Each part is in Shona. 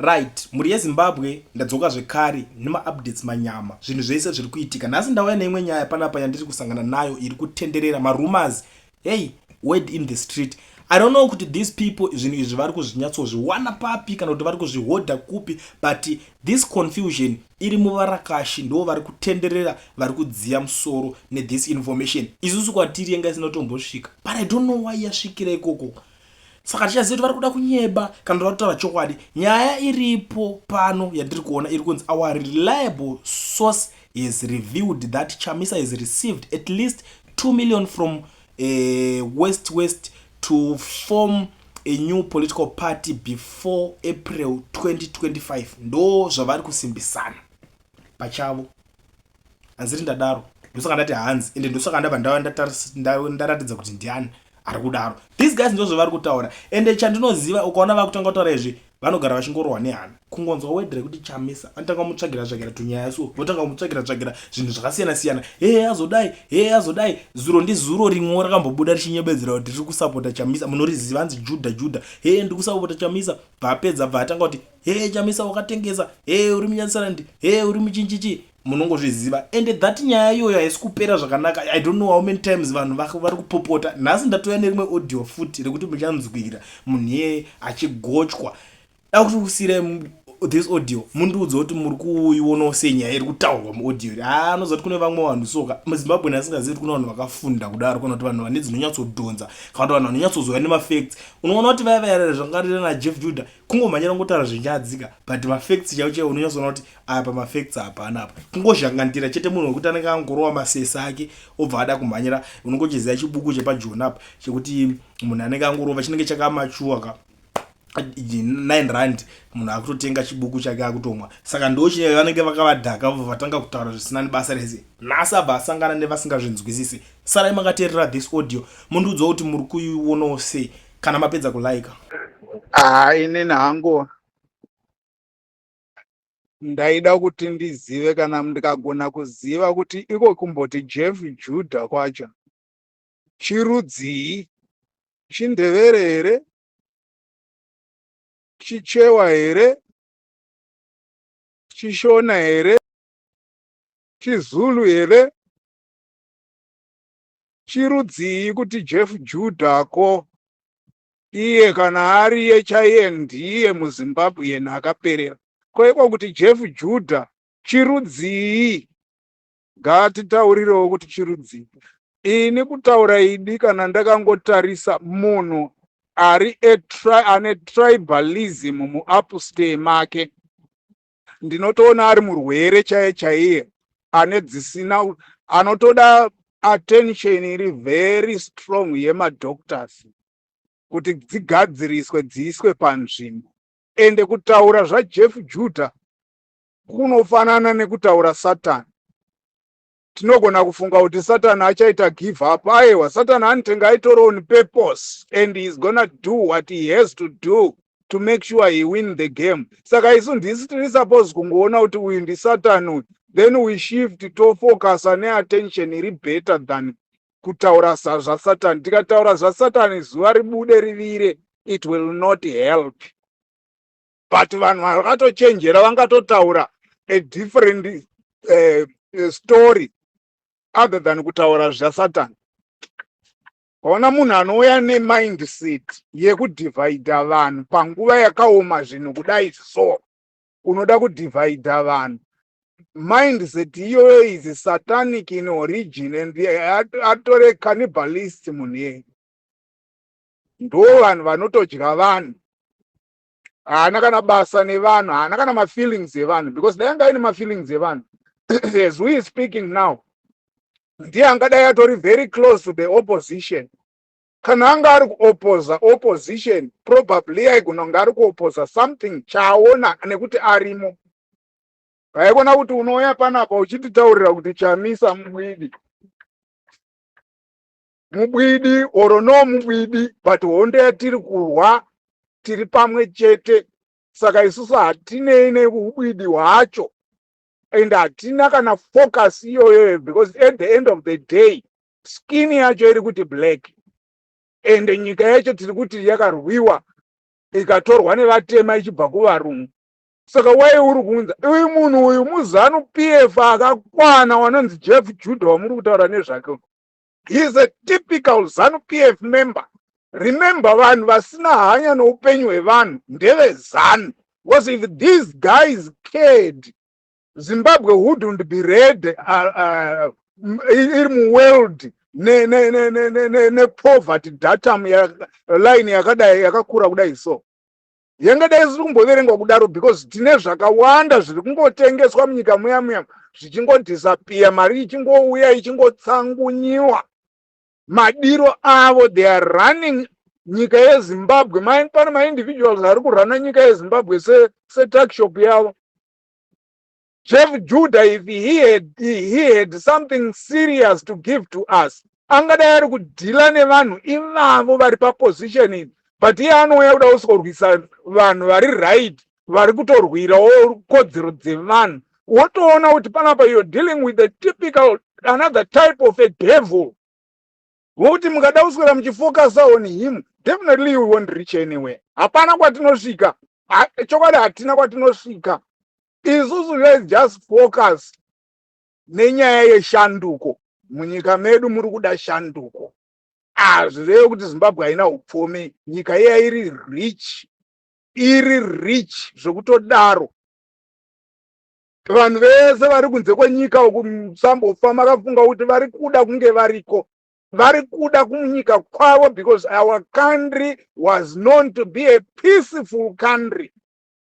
Right, mhuri yeZimbabwe, ndadzoka zvekare nemaupdates manyama, zvinhu zvese zviri kuitika. Nhasi ndauya neimwe nyaya panapa yandiri kusangana nayo iri kutenderera marumors. Hey, word in the street. I don't know kuti these people zvinhu izvi vari kuzvinyatsozviwana papi kana kuti vari kuzvihodha kupi, but this confusion iri muvarakashi ndo vari kutenderera, vari kudziya musoro nethis information. Isusu kwatiri yanga isina kutombosvika, but I don't know why yasvikira ikoko. Saka tichaziva kuti vari kuda kunyeba kana kuti vari kutaura chokwadi. Nyaya iripo pano yandiri kuona iri kunzi, "Our reliable source has revealed that Chamisa has received at least 2 million from West to form a new political party before April 2025." Ndo zvavari kusimbisana pachavo. Hanziri ndadaro, ndosaka ndati hanzi, ende ndosaka ndabva ndava ndaratidza kuti ndiani ari kudaro. These guys ndo zvavari kutaura. Ende chandinoziva, ukaona vakutanga kutaura izvi, vanogara vachingorohwa nehana. Kungonzwa word rekuti Chamisa, vanotanga kumutsvagira tsvagira tunyaya, so votanga kumutsvagira tsvagira zvinhu zvakasiyana siyana. He, azodai, he, azodai. Zuro ndizuro rimwewo rakambobuda richinyebedzera kuti riri kusapota Chamisa. Munoriziva, hanzi Juda Juda. He, ndiri kusapota Chamisa. Bvaapedza, bva atanga kuti, "He, Chamisa wakatengesa, he, uri munyatsarandi, he, uri muchinchichi." Munongozviziva. Ende that nyaya iyoyo haisi kupera zvakanaka. I don't know how many times vanhu vari kupopota. Nhasi ndatouya nerimwe audio futi rekuti muchanzwira munhu iyeye achigochwa. Da kuti usire this audio, mundiudze kuti muri kuionawo sei nyaya iri kutaurwa muaudio. Ha, anoziva kuti kune vamwe vanhu soka muZimbabwe asingazivi kuti kune vanhu vakafunda kudaro, kana kuti vanhu vane dzinonyatsodhonza, kana kuti vanhu vanonyatsozouya nemafacts. Unoona kuti vaya vaya zvangarira naJeff Judah, kungomhanyira kungotaura zvinyadzika, but mafacts chaivo chaivo unonyatsoona kuti apa mafacts hapana apa, kungozhangandira chete. Munhu wekuti anenge angorowa masesa ake, obva ada kumhanyira. Unongochiziva chibuku chepajoni apa chekuti munhu anenge angorova chinenge chakamachuwa ka R9, munhu akutotenga chibuku chake akutomwa. Saka ndo vanenge vakavadhaka, vobva vatanga kutaura zvisina nebasa rese. Nhasi abva asangana nevasingazvinzwisisi. Sarai makateerera this audio, mundiudzawo kuti muri kuionawo sei kana mapedza kulaika. Haa, inini hangu ndaida kuti ndizive, kana ndikagona kuziva kuti iko kumboti Jeff Judah kwacho chirudzii? Chindevere here? Chichewa here? Chishona here? Chizulu here? Chirudzii kuti Jeff Judah ko iye kana ariye chaiye ndiye muZimbabwean akaperera? Ko iko kuti Jeff Judah chirudzii? Ngatitaurirewo kuti chirudzii. Ini kutaura idi, kana ndakangotarisa munhu ari ane tribalism muupstay make, ndinotoona ari murwere chaiye chaiye, ane dzisina, anotoda attention iri very strong yemadoctors kuti dzigadziriswe, dziiswe panzvimbo. Ende kutaura zvaJeff Judah kunofanana nekutaura Satani. Tinogona kufunga kuti Satani achaita give up. Aiwa, Satani anotenge aitori on purpose and he is gonna do what he has to do to make sure he win the game. Saka isu ndisi tiri suppose kungoona kuti uyu ndisatani uyu, then we shift, tofocusa neattention iri better than kutaura zvasatani. Tikataura zvasatani zuva ribude rivire, it will not help. But vanhu vakatochenjera vangatotaura a different story other than kutaura zvasatani. Waona munhu anouya nemindset yekudhivhaidha vanhu panguva yakaoma zvinhu kudai, so unoda kudhivhaidha vanhu, mindset iyoyo is satanic in origin and atore cannibalist. Munhu iyeye ndo vanhu vanotodya vanhu, haana kana basa nevanhu, haana kana mafeelings evanhu, because dai anga aine mafeelings evanhu, as we speaking now ndiye angadai atori very close to the opposition. Kana anga ari kuoposa opposition, probably aigona kunge ari kuoposa something chaaona nekuti arimo. Haikona kuti unouya panapa uchititaurira kuti Chamisa mubwidi, mubwidi oro no mubwidi, but hondo yatiri kurwa tiri pamwe chete. Saka isusu hatinei neubwidi hwacho and hatina kana focus iyoyo, because at the end of the day skin yacho iri kuti black and nyika yacho tiri kuti yakarwiwa ikatorwa nevatema ichibva kuvarungu. Saka wai uri kuunza uyu munhu uyu muZANU PF akakwana wanonzi Jeff Judah wamuri kutaura nezvake? He is a typical ZANU PF member. Remember, vanhu vasina hanya noupenyu hwevanhu ndeveZANU, because if these guys cared, Zimbabwe wouldn't be red, iri muworld nepoverty datum line yakadai, yakakura kudai. So yangadai isiri kumboverengwa kudaro, because tine zvakawanda zviri kungotengeswa munyika muya muya, zvichingodisappear, mari ichingouya, ichingotsangunyiwa. Madiro avo, they are running nyika yeZimbabwe. Pane maindividuals ari kurana nyika yeZimbabwe setuckshop yavo. Jeff Judah, if he had something serious to give to us, angadai ari kudhila nevanhu ivavo vari paposition iyi, but iye anouya kuda kusworwisa vanhu vari right, vari kutorwirawo kodzero dzevanhu. Wotoona kuti panapa you're dealing with a typical another type of a devil, wokuti mukada kuswera muchifocusa on him, definitely you won't reach anywhere. Hapana kwatinosvika. Chokwadi hatina kwatinosvika isusu. Let's just focus nenyaya yeshanduko munyika medu. Muri kuda shanduko, hazvireve kuti Zimbabwe haina upfumi. Nyika iya iri rich, iri rich zvekutodaro. Vanhu vese vari kunze kwenyika uku, musambofa makafunga kuti vari kuda kunge variko. Vari kuda kunyika kwavo, because our country was known to be a peaceful country.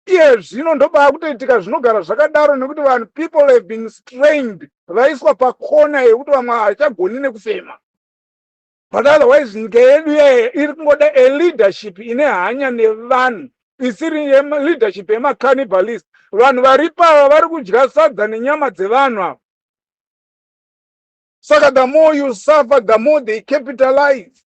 Iye zvino ndobaa kutoitika zvinogara zvakadaro, nekuti vanhu, people have been strained, vaiswa pakona yekuti vamwe havachagoni nekufema. But otherwise nyika yedu yeye iri kungoda a leadership ine hanya nevanhu, isiri leadership yemacannibalist. Vanhu vari pava vari kudya sadza nenyama dzevanhu ava. Saka the more you suffer, the more they capitalize.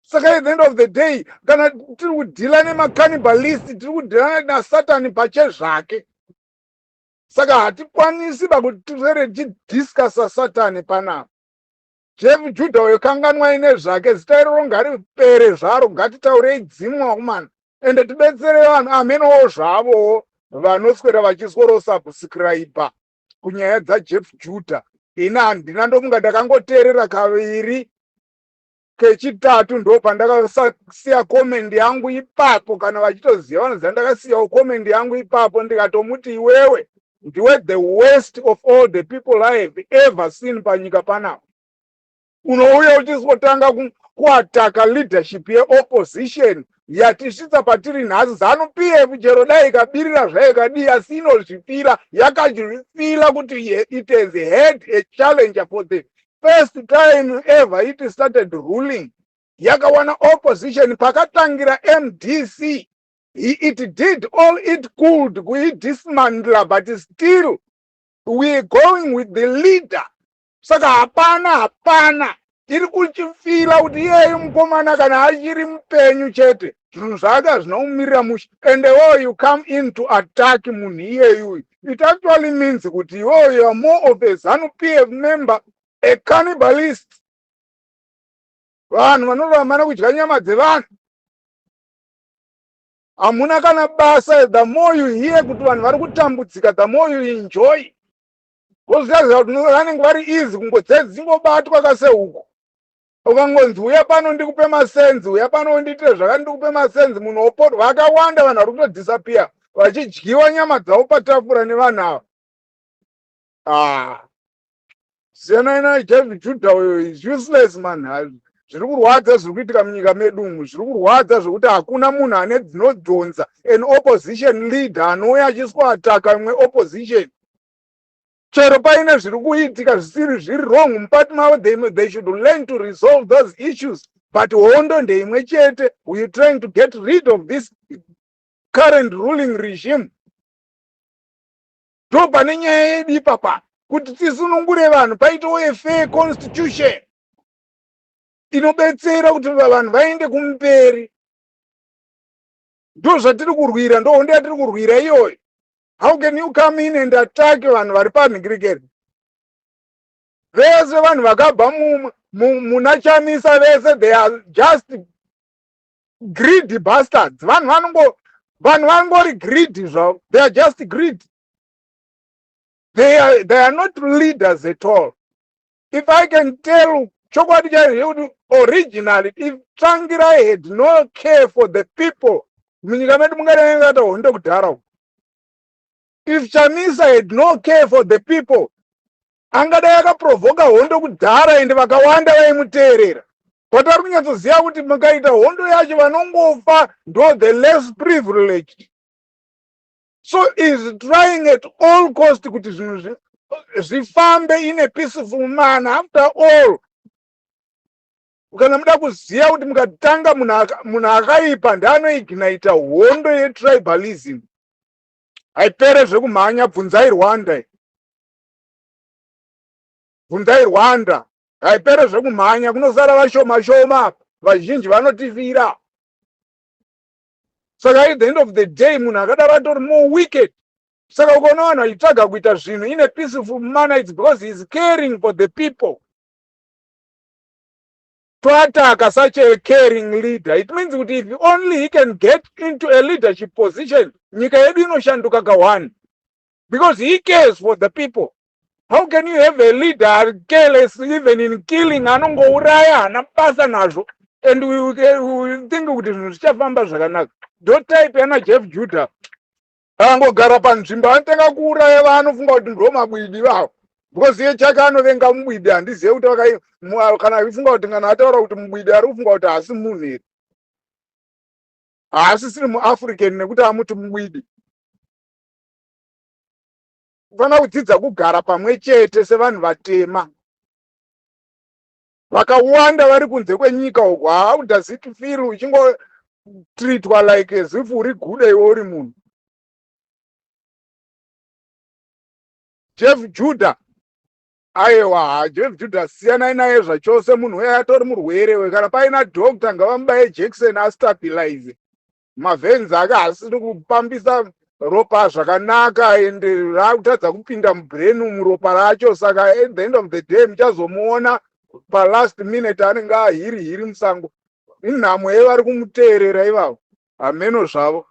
Saka at the end of the day, kana tiri kudhila nemacannibalist, tiri kudhila nasatani pachezvake. Saka hatikwanisi bakuti tiswere tichidiscussa Satani panapa. Jeff Judah uyo, kanganwai nezvake, zita iroro ngaripere zvaro. Ngatitaurei dzimwe kumana, ende tibetsere vanhu amenowo zvavowo vanoswera vachisworosubscribe kunyaya dzaJeff Judah. Ini handina, ndomunga ndakangoteerera kaviri, kechitatu ndo pandakasiya comment yangu ipapo. Kana vachitoziva, vanoziva ndakasiyawo comment yangu ipapo, ndikatomuti, "Iwewe ndiwe the worst of all the people I have ever seen panyika panapa. Unouya uchisotanga kuattacka leadership yeopposition yatisvitsa patiri nhasi." ZANU PF, chero dai ikabirira zvayo ikadii, asi inozvifeela, yakazvifeela kuti it has had a challenger. For the first time ever it started ruling, yakawana opposition. Pakatangira MDC, it did all it could kuidismantla, but still we are going with the leader. Saka hapana, hapana iri kuchifeela kuti iyeyu mukomana kana achiri mupenyu chete, zvinhu zvake hazvina kumirira mushe. And wo you come in to attack munhu iyeyuyu, it actually means kuti iwewo you are more of a ZANU PF member, a cannibalist, vanhu vanoramba nekudya nyama dzevanhu. Hamuna kana basa. The more you hear kuti vanhu vari kutambudzika, the more you enjoy, wozivaziva kuti vanenge vari easy kungodzingobatwa kasehuku. Ukangonzi, "Uya pano ndikupe masenzi, uya pano undiitire zvakati ndikupe masenzi," munhu wopotwa. Vakawanda vanhu vari kutodisappear vachidyiwa nyama dzavo patafura nevanhu ava. Ah, siyanai naJeff Judah uyo, is useless man. Zviri kurwadza zviri kuitika munyika medu umu, zviri kurwadza zvokuti hakuna munhu ane dzinodhonza an opposition leader anouya achiswaattacka imwe opposition. Chero paine zviri kuitika zvisiri zviri wrong mupati mavo, they should learn to resolve those issues, but hondo ndeimwe chete: we are trying to get rid of this current ruling regime. Ndo pane nyaya yedu ipapa, kuti tisunungure vanhu, paitewo a fair constitution inobetsera kuti vanhu vaende kumberi. Ndo zvatiri kurwira, ndo hondo yatiri kurwira iyoyo. How can you come in and attack vanhu vari panhingirikeri vese? Vanhu vakabva muna Chamisa vese, they are just greedy bastards. Vanhu vanongo Vanhu vangori greedy zvavo. They are just greedy. They are not leaders at all. If I can tell chokwadi chaizvo chekuti originally, if Tsvangirai had no care for the people, munyika medu mungadai ngata hondo kudhara uku. If Chamisa had no care for the people, angadai akaprovoka hondo kudhara, ende vakawanda vaimuteerera. But ari kunyatsoziva kuti mukaita hondo yacho, vanongofa ndo the less privileged. So is trying at all cost kuti zvinhu zvifambe in a peaceful manner. After all, kana muda kuziva kuti mukatanga munhu akaipa ndaanoignita hondo yetribalism, haipere zvekumhanya. Bvunzai Rwanda, bvunzai Rwanda. Haipere zvekumhanya, kunosara vashoma shoma, vazhinji vanotifira. Saka at the end of the day, munhu akadaro atori more wicked. Saka ukaona vanhu vachitsvaga kuita zvinhu in a peaceful manner, it's because he is caring for the people. Toataka such a caring leader. It means kuti if only he can get into a leadership position, nyika yedu inoshanduka ka1, because he cares for the people. How can you have a leader ari careless even in killing? Anongouraya, haana basa nazvo, and we think kuti zvinhu zvichafamba zvakanaka. Ndo type yana Jeff Judah. Angogara panzvimbo, anotanga kuuraya vaanofunga kuti ndo mabwidi vavo, because iye chake anovenga mubwidi. Handizive kuti kana achifunga kuti kana ataura kuti mubwidi, ari kufunga kuti haasi munhu here, haasisiri muAfrican nekuti amuti mubwidi. Kufanira kudzidza kugara pamwe chete sevanhu vatema. Vakawanda vari kunze kwenyika uko, how does it feel uchingotreatwa like as if uri gude, iwe uri munhu? Jeff Judah, aiwa, Jeff Judah siyanai naye zvachose. Munhu uye atori murwere we. Kana paina doctor, ngavamubaye Jackson astabilize maveins ake. Haasiri kupambisa ropa zvakanaka, ende raakutadza kupinda mubrain muropa racho. Saka at the end of the day, muchazomuona palast minute anenge ahiri hiri musango. Inhamo yevari kumuteerera ivavo, hameno zvavo.